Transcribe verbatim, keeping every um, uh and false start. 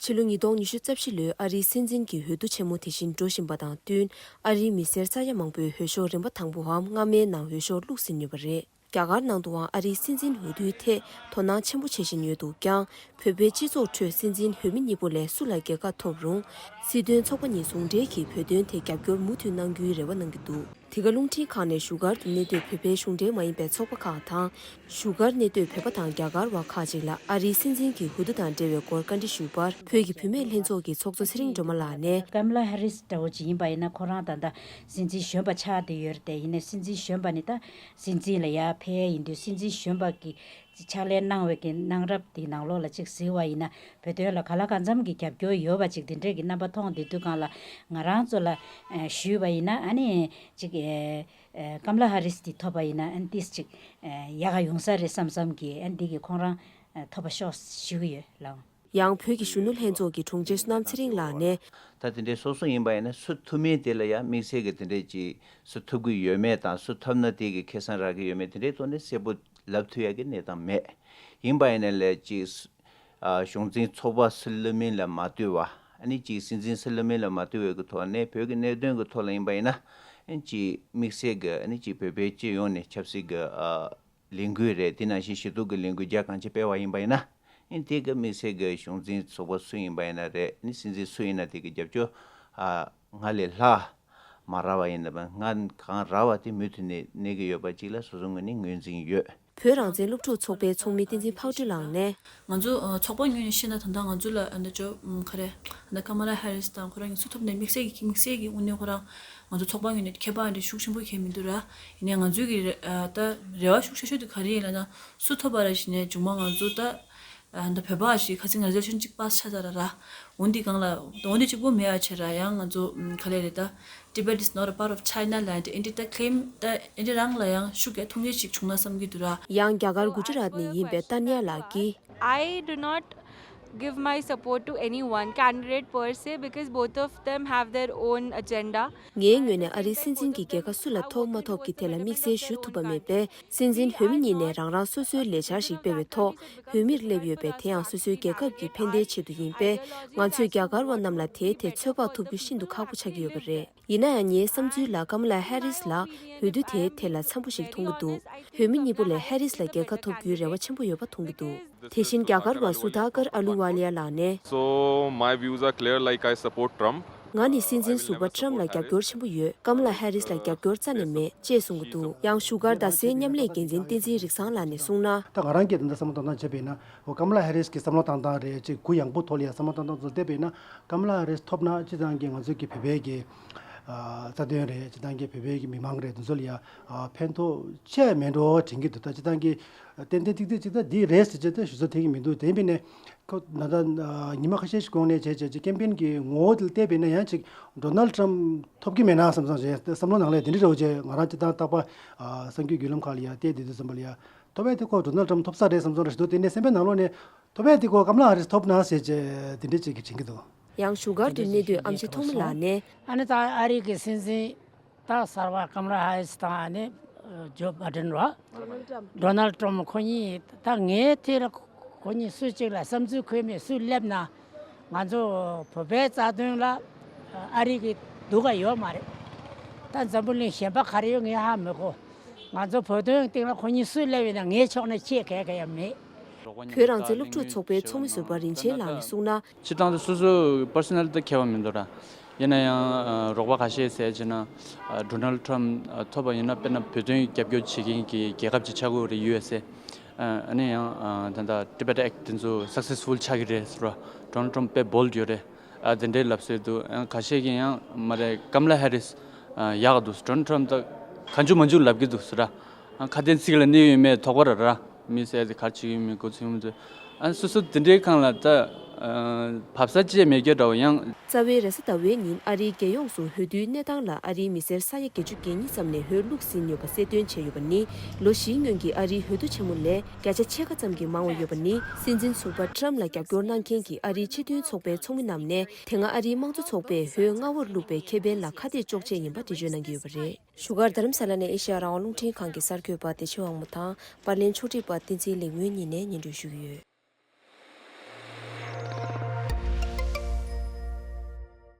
ཕྱི་ལོ་ཉིས་སྟོང་ཉི་ཤུ་རྩ་བཞི་ལོའི་ཨ་རིའི་སྲིད་འཛིན་གྱི་འོས་བསྡུ་ཆེན་མོ་དེ་བཞིན་འགྲོ་བཞིན་པ་དང་བསྟུན། ཨ་རིའི་མི་སེར་ས་ཡ་མང་པོས་འོས་ཤོག་རིམ་པ་དང་པོའམ་སྔ་མའི་ནང་འོས་ཤོག་བླུགས་ཟིན་ཡོད་པ་རེད། རྒྱ་གར་ནང་དུའང་ཨ་རིའི་སྲིད་འཛིན་འོས་བསྡུའི་ཐད་དོ་སྣང་ཆེན་པོ་བྱེད་བཞིན་ཡོད་འདུག་ཀྱང་། བོད་པའི་སྤྱི་ཚོགས་ཁྲོད་སྲིད་འཛིན་འོས་མི་གཉིས་པོ་ལས་སུ་ལ་རྒྱལ་ཁ་ཐོབ་རུང་། སྲིད་དོན་ཚོགས་པ་གཉིས་ཟུང་འབྲེལ་གྱིས་བོད་དོན་ཐད་རྒྱབ་སྐྱོར་མུ་མཐུད་གནང་རྒྱུའི་རེ་བ་གནང་གི་འདུག། འདི་ག་རླུང་འཕྲིན་ཁང་ནས་བཞུགས་སྒར་དུ་གནས་སྡོད་བོད་པའི་གཞུང་འབྲེལ་མ་ཡིན་པའི་ཚོགས་པ་ཁག་དང་། བཞུགས་སྒར་གནས་སྡོད་བོད་པ་དང་རྒྱ་གར་བ་ཁག་ཅིག་ལ་ཨ་རིའི་སྲིད་འཛིན་གྱི་འོས་བསྡུ་དང་འབྲེལ་བའི་སྐོར་བཀའ་འདྲི་ཞུས་པར། བོད་ཀྱི་བུད་མེད་ལྷན་ཚོགས་ཀྱི་ཚོགས་གཙོ་ཚེ་རིང་སྒྲོལ་མ་ལགས་ནས། ཀམ་ལ་ཧེ་རིས་འདྲ་བོ་ཅིག་ཡིན་པ་ཡིན་ན། ཁོ་རང་ད་ལྟ་སྲིད་འཛིན་གཞོན་པ་ཆགས་བསྡད་ཡོད་རེད་དེ། ཡིན་ནའི་སྲིད་འཛིན་གཞོན་པ་ནི་ད་སྲིད་འཛིན་ལ་ཡར་ཕེབས་ཡ་ཡིན་དུས། སྲིད་འཛིན་གཞོན་པ་གི་ཕྱག་ལས་གནང་བའི་གི་གནང་རབས་དེའི་ནང་ལོགས་ལ་ཅིག་གཟིགས་པ་ཡིན་ན། བོད་དོན་ལ་ག་ལ་གང་འཚམ་གྱི་རྒྱབ་སྐྱོར་ཡོད་པ་ཅིག་དེ་འདྲས་ཀྱི་རྣམ་པ་མཐོང་བསྡད་དུས་སྒང་ལ། ང་རང་ཚོ་ལ་ཨ་ཞུས་པ་ཡིན་ན། ཨ་ནི་ཅིག་ཨེ་ཨེ་ཀམ་ལ་ཧ་རིས་དེ་ཐོབ་པ་ཡིན་ན། ཨ་ནི་ཏིས་ཅིག་ཨེ་ཡག་ག་ཡོང་ས་རེད་བསམ་བསམ་གྱི། ཨ་ནི་འདི་གི་ཁོང་རང་ཨེ་ཐོབ་པ་ཤོག་ཞུ་གི་ཡོད་ལགས། ཡང་བོད་ཀྱི་གཞོན་ནུ་ལྷན་ཚོགས་ཀྱི་དྲུང་ཆེ་བསོད་ནམས་ཚེ་རིང་ལགས་ནས། ད་དེ་འདྲའི་སོ་སོ་ཡིན་པ་ཡིན་ན། སུ་ཐུབ་མིན་དེ་ལ་ཡང་དམིགས་བསལ་གྱི་དེ་འདྲའི་ཅིག་སུ་ཐུབ་ཀྱི་ཡོད་མེད་དང་། སུ་ཐོབ་ན་དེ་གི་ཁེ་བཟང་རག་གི་ཡོད་མེད་དེ་འདྲའི་ཐོག་ནས་གསལ་པོ་ལབ་ཐུབ་ཡ་གི་གནས་སྟངས་མེད། ཡིན་པ་ཡིན་ན་ལས་ཅིག་ཨ་གཞུང་འཛིན་ཚོགས་པ་སུ་བླུག་མིན་ལ་མ་ལྟོས་པ། ཨ་ནི་ཅིག་སྲིད་འཛིན་སུ་བླུག་མིན་ལ་མ་ལྟོས་པའི་གི་ཐོག་ནས། བོད་ཀྱི་གནད་དོན་གྱི་ཐོག་ལ་ཡིན་པ་ཡིན་ན། ཨ་ནི་ཅིག་དམིགས་བསལ་གྱི། ཨ་ནི་ཅིག་བོད་པའི་སྤྱི་ཡོངས་ནས་ཆབ་སྲིད་ཀྱི་ཨ་ལས་འགུལ་རེད། དེ་ནང་བཞིན་ཞི་གཏུག་གི་ལས་འགུལ་རྒྱ་གང་ཆེ་སྤེལ་བ་ཡིན་པ་ཡིན་ན། ཨ་ནི་དེ་གི་དམིགས་བསལ་གྱི་གཞུང་འཛིན་ཚོགས་པ་སུ་ཡིན་པ་ཡིན་ན་རེད། ཨ་ནི་སྲིད་འཛིན་སུ་ཡིན་ན་དེ་གི་རྒྱབ་སྐྱོར་ཨ་སྔར་ལས་ལྷག་མ་རག་པ་ཡིན་ན། སྔར་གང་རག་པ་དེ་མུ་མཐུད་ནས་གནས་ཀྱི་ཡོད་པ་ཅིག་ལ་སོ་སོ་ངོས་ནས་ངོས་འཛིན་ཡོད། བོད་རང་བཙན་སློབ་ཕྲུག་ཚོགས་པའི་ཚོགས་མི་བསྟན་འཛིན་ཕག་གྲུ་ལགས་ནས། ང་ཚོ་ཨ་ཚོགས་པ་ངོས་ནས་བཤད་ན། ད་ལྟ་ང་ཚོ་ལ་ཨ་ད་ཅོ་ཨམ་ག་རེ། ཨ་ད་ཀ་མ་ལ་ཧེ་རིས་དང་ཁོ་རང་གཉིས་སུ་ཐོབ་ནའི་དམིགས་བསལ་གྱི་དམིགས་བསལ་གྱི་དངོས་གནས་ཁོ་རང་ང་ཚོ་ཚོགས་པ་ངོས་ནས་ཁྱད་པར་འདྲ་ཤུགས་ཆེན་པོ་གང་ཡང་མི་འདུག་ར། ཡིན་ནའི་ང་ཚོའི་གི་རེ་ཨ་ད་རེ་བ་ཤུགས་ཆེ་ཤོས་དེ་ག་རེ་ཡིན་ལབ་ན། སུ་ཐོབ་པ་ར་བྱས་ནའི་མཇུག་མ་ང་ཚོ་ད་ཨ་ད་བོད་པ་ཞིག་ཁ་སང་རི་ཛོལ་ཤན་གཅིག་པཱ་སི་ཆགས་ཚར་ར་ར། འོན་ཏེ་གང་ལ་འོན་ཏེ་གཅིག་པོ་མེད་ཨ་ཆེ་ར། ཡང་ང་ཚོ་ཨམ་ག་ལེ་རེད་ད། Tibet is not a part of China land. ཨེ་འདི་ད་ཁེམ་ད་ཨེ་འདི་རང་ལ་ཡང་ཤུགས་ཀྱིས་ཐུགས་ཉེས་ཤིག་བྱུང་ན་བསམ་གྱི་འདུག་ར། ཡང་རྒྱ་གར་གུ་ཇི་རཱཏ་ནས་ཡིན་པའི་ཏཱ་ནི་ཡ་ལགས་ཀྱིས། I do not give my support to any one candidate per se, because both of them have their own agenda. ངའི་ངོས་ནས་ཨ་རིའི་སྲིད་འཛིན་གྱི་རྒྱལ་ཁ་སུ་ལ་ཐོབ་མ་ཐོབ་ཀྱི་ཐད་ལ་དམིགས་བསལ་ཞུ་ཐུབ་པ་མེད་པས། སྲིད་འཛིན་འོས་མི་གཉིས་ནས་རང་རང་སོ་སོའི་ལས་འཆར་ཞིག་སྤེལ་བའི་ཐོག་འོས་མིར་སླེབས་ཡོད་པས། དེ་ཡང་སོ་སོའི་རྒྱལ་ཁབ་ཀྱི་ཕན་བདེའི་ཆེད་དུ་ཡིན་པས། ང་ཚོས་རྒྱ་གར་བ་རྣམས་ལ་དེའི་ཐད་ཚོད་དཔག་ཐུབ་རྒྱུ་ཤིན་ཏུ་ཁག་པོ་ཆགས་ཀྱི་ཡོད་པ་རེད། ཡིན་ན་ཡང་ངའི་བསམ་ཚུལ་ལ་ཀམ་ལ་ཧེ་རིས་ལ་འོས་བསྡུ་དེའི་ཐད་ལ་འཚམ་པོ་ཞིག་མཐོང་གི་འདུག། འོས་མི་གཉིས་པོ་ལས་ཧེ་རིས་ལ་རྒྱལ་ཁ་ཐོབ་རྒྱུའི་རེ་བ་ཆེན་པོ་ཡོད་པ་མཐོང་གི་འདུག། དེ་བཞིན་རྒྱ་གར་བ་སུ་དྷ་ཀར་ཨ་ལུ་ཝ་ལི་ཡ་ལགས་ནས། So my views are clear, like, I support Trump. ང་ནི་སྲིད་འཛིན་ཟུར་པ་ཊམ་ལ་རྒྱབ་སྐྱོར་ཆེན་པོ་ཡོད། ཀམ་ལ་ཧེ་རིས་ལ་རྒྱབ་སྐྱོར་རྩ་ནས་མེད་ཅེས་གསུང་གི་འདུག། ཡང་བཞུགས་སྒར་རྡ་སའི་མཉམ་ལས་འགན་འཛིན་བསྟན་འཛིན་རིག་བཟང་ལགས་ནས་གསུངས་ན། ད་ང་རང་གིས་ད་ལྟ་བསམ་བློ་བཏང་སྟངས་བྱས་པ་ཡིན་ན། འོ་ཀམ་ལ་ཧེ་རིས་ཀྱི་བསམ་བློ་བཏང་སྟངས་རེད། ཅིག་གུ་ཡངས་པོ་ཐོག་ལ་ཡ་བསམ་བློ་བཏང་སྟངས་ཚོ་བལྟས་པ་ཡིན་ན། ཀམ་ལ་ཧེ་རིས་ཐོབ་ན་སྤྱིར་བཏང་གི་ང་ཚོ་གི་བོད་པའི་གི་ཨ་རྩ་དོན་རེད། སྤྱིར་བཏང་གི་བོད་པའི་གི་མི་མང་རེད། དེ་ཚོ་ལ་ཡ་ཨ་ཕན་ཐོགས་ཆེ་མེད་འགྲོ་དྲན་གྱི་འདུག། ད་སྤྱིར་བཏང་གི་ཏན་ཏན་ཏིག་ཏིག་ཅིག་ད་འདི་རེད་ཟེར་བྱས་ད་ཞུ་ཚོད་ཐིག་གི་མི་འདུག། དེ་ཡིན་པས་ནས་ཁོ་ད་ལྟ་ཨ་ཉི་མ་ཁ་ཤས་ཤིག་གོང་ནས་བྱས་བྱས་ཀེམ་པེན་གི་ངོ་བོ་དེ་ལ་བལྟས་པས་ན། ཡང་ཅིག་ཌོ་ནལ་ཊམ་ཐོབ་ཀྱི་མེད་ན་བསམ་བསམ་བྱས། བསམ་བློ་ནང་ལ་དེ་འདྲ་འདྲ་བོ་བྱས། ང་རང་སྤྱིར་བཏང་རྟག་པར་ཨ་གསར་འགྱུར་བརྒྱུད་ལམ་ཁག་ལ་ཡ་བལྟས་བསྡད་དུས་ཙམ་པ་ལ་ཡ། ཐོབ་པའི་དེ་ཁོ་ཌོ་ནལ་ཊམ་ཐོབ་ས་རེད་བསམ་བསམ་རེད་ཞུ་འདུག། དེ་ནས་སེམས་པའི་ནང་ལོགས་ནས་ཐོབ་པའི་དེ་ཁོ་ཀམ་ལ་ཧ་རིས་ཐོབ་ན་ཟེར་བྱས་དེ་འདྲ་ཅིག་གི་དྲན་གྱི་འདུག། ཡང་བཞུགས་སྒར་དུ་གནས་སྡོད་ཨེམ་ཆི་ཐོགས་མེ་ལགས་ནས། ཨ་ནི་ད་ཨ་རི་གི་སྲིད་འཛིན་ད་གསར་པ་ཀམ་ལ་ཧ་རིས་དང་། ཨ་ནི་ཇོ་བྷ་ཌེན་ར། ཌོ་ནལ་ཊམ་ཁོ་གཉིས། ད་ངའི་ཐད་ལ་ཁོ་གཉིས་སུ་གཅིག་ལ་བསམ་ཚུལ་འཁོད་མེད་སུ་སླེབས་ན། ང་ཚོ་བོད་པའི་རྩ་དོན་ལ་ཨ་རི་གི་སྡུག་ག་ཡོད་མ་རེད། ད་འཛམ་བུ་གླིང་གཞན་པ་ག་རེ་ཡོད་ངས་ཧ་མི་གོ། ང་ཚོ་བོད་དོན་སྟེང་ལ་ཁོ་གཉིས་སུ་སླེབས་ཡོད་ན་ངའི་ཕྱོགས་ནས་ཆེད་ག་ག་ཡ་མེད། བོད་རང་བཙན་སློབ་ཕྲུག་ཚོགས་པའི་ཚོགས་མི་ཟུར་པ་རིན་ཆེན་ལགས་ནས་གསུངས་ན། སྤྱིར་བཏང་དུ་སོ་སོ་པར་སོ་ནལ་དེ་ཁྱད་པར་མི་འདུག་ར། ཡིན་ན་ཡང་ཨ་རོགས་པ་ཁ་ཤས་ཟེར་བྱས་ན། ཨ་ཌོ་ནལ་ཊམ་ཨ་ཐོབ་པ་ཡིན་ན་དཔེར་ན་བོད་དོན་རྒྱབ་སྐྱོར་བྱེད་མཁན་གྱི་རྒྱལ་ཁབ་ཅིག་ཆགས་ཀྱི་ཡོད་རེད། ཡུ་ཨེས་ཨེ། ཨ་ནི་ཡང་ཨ་ད་ལྟ་ཊི་བེ་ཊི་ཨེཀ་ཊི་དེ་ཚོ་སག་སེ་སི་ཕུལ་ཆགས་ཀྱི་རེད་ཟེར་བ། ཌོ་ནལ་ཊམ་དཔེ་བོལ་ཌི་ཡོད་རེད། ཨ་དེ་འདྲའི་ལབ་སྲོལ་འདུག། ཨ་ཁ་ཤས་ཀྱིས་ཡང་མ་རེད། ཀམ་ལ་ཧེ་རིས་ཨ་ཡག་འདུག། ཌོ་ནལ་ཊམ་ད་གང་བྱུང་མང་བྱུང་ལབ་ཀྱི་འདུག་ཟེར་ར། ཨ་ཁ་དན་ཚིག་ལ་གནས་ཡོད་མེད་དོགས་པ་ར་ར། མི་ཟེར་དེ་ག་རེ་བྱེད་ཀྱི་ཡོད་མེད་མགོ་ཚོད་མི་ཚོད། ཨ་སོ་སོ་དེ་འདྲའི་སྒང་ལ་ད་ཨ་བབས་ས་བཅས་མེད་རྒྱུ་འདྲ་བོ་ཡང་། རྩ་བའི་རེས་གཟའ་ཟླ་བའི་ཉིན་ཨ་རིའི་རྒྱལ་ཡོངས་སུ་འོས་བསྡུའི་གནས་སྟངས་ལ་ཨ་རིའི་མི་སེར་ས་ཡ་བརྒྱད་ཅུ་གྱ་གཉིས་ཙམ་ནས་འོས་བླུགས་ཟིན་ཡོད་པ་གསལ་སྟོན་བྱས་ཡོད་པ་ནི། ལོ་བཞིའི་སྔོན་གྱི་ཨ་རིའི་འོས་བསྡུ་ཆེན་མོ་ལས་བརྒྱ་ཆ་ཕྱེད་ཀ་ཙམ་གྱིས་མང་བ་ཡོད་པ་ནི། སྲིད་འཛིན་ཟུར་པ་ཊམ་ལ་རྒྱབ་སྐྱོར་གནང་མཁན་གྱི་ཨ་རིའི་སྤྱི་མཐུན་ཚོགས་པའི་ཚོགས་མི་རྣམས་ནས། དེ་སྔ་ཨ་རིའི་དམངས་གཙོ་ཚོགས་པས་འོས་སྔ་བོར་བླུགས་པའི་ཁེ་ཕན་ལ་ཁ་གཏད་གཅོག་ཆེད་ཡིན་པ་འགྲེལ་བརྗོད་གནང་གི་ཡོད་པ་རེད། བཞུགས་སྒར་རྡ་རམ་ས་ལ་ནས་ཨེ་ཤེ་ཡ་རང་དབང་རླུང་འཕྲིན་ཁང་གི་གསར་འགོད་པ་བདེ་ཆེན་དབང་མོ་དང་། པར་ལེན་ཕྱོགས་སྒྲིག་པ་བསྟན་འཛིན་ལེགས་སྨོན་གཉིས་ནས་སྙན་སྒྲོན་ཞུ་གི་ཡོད།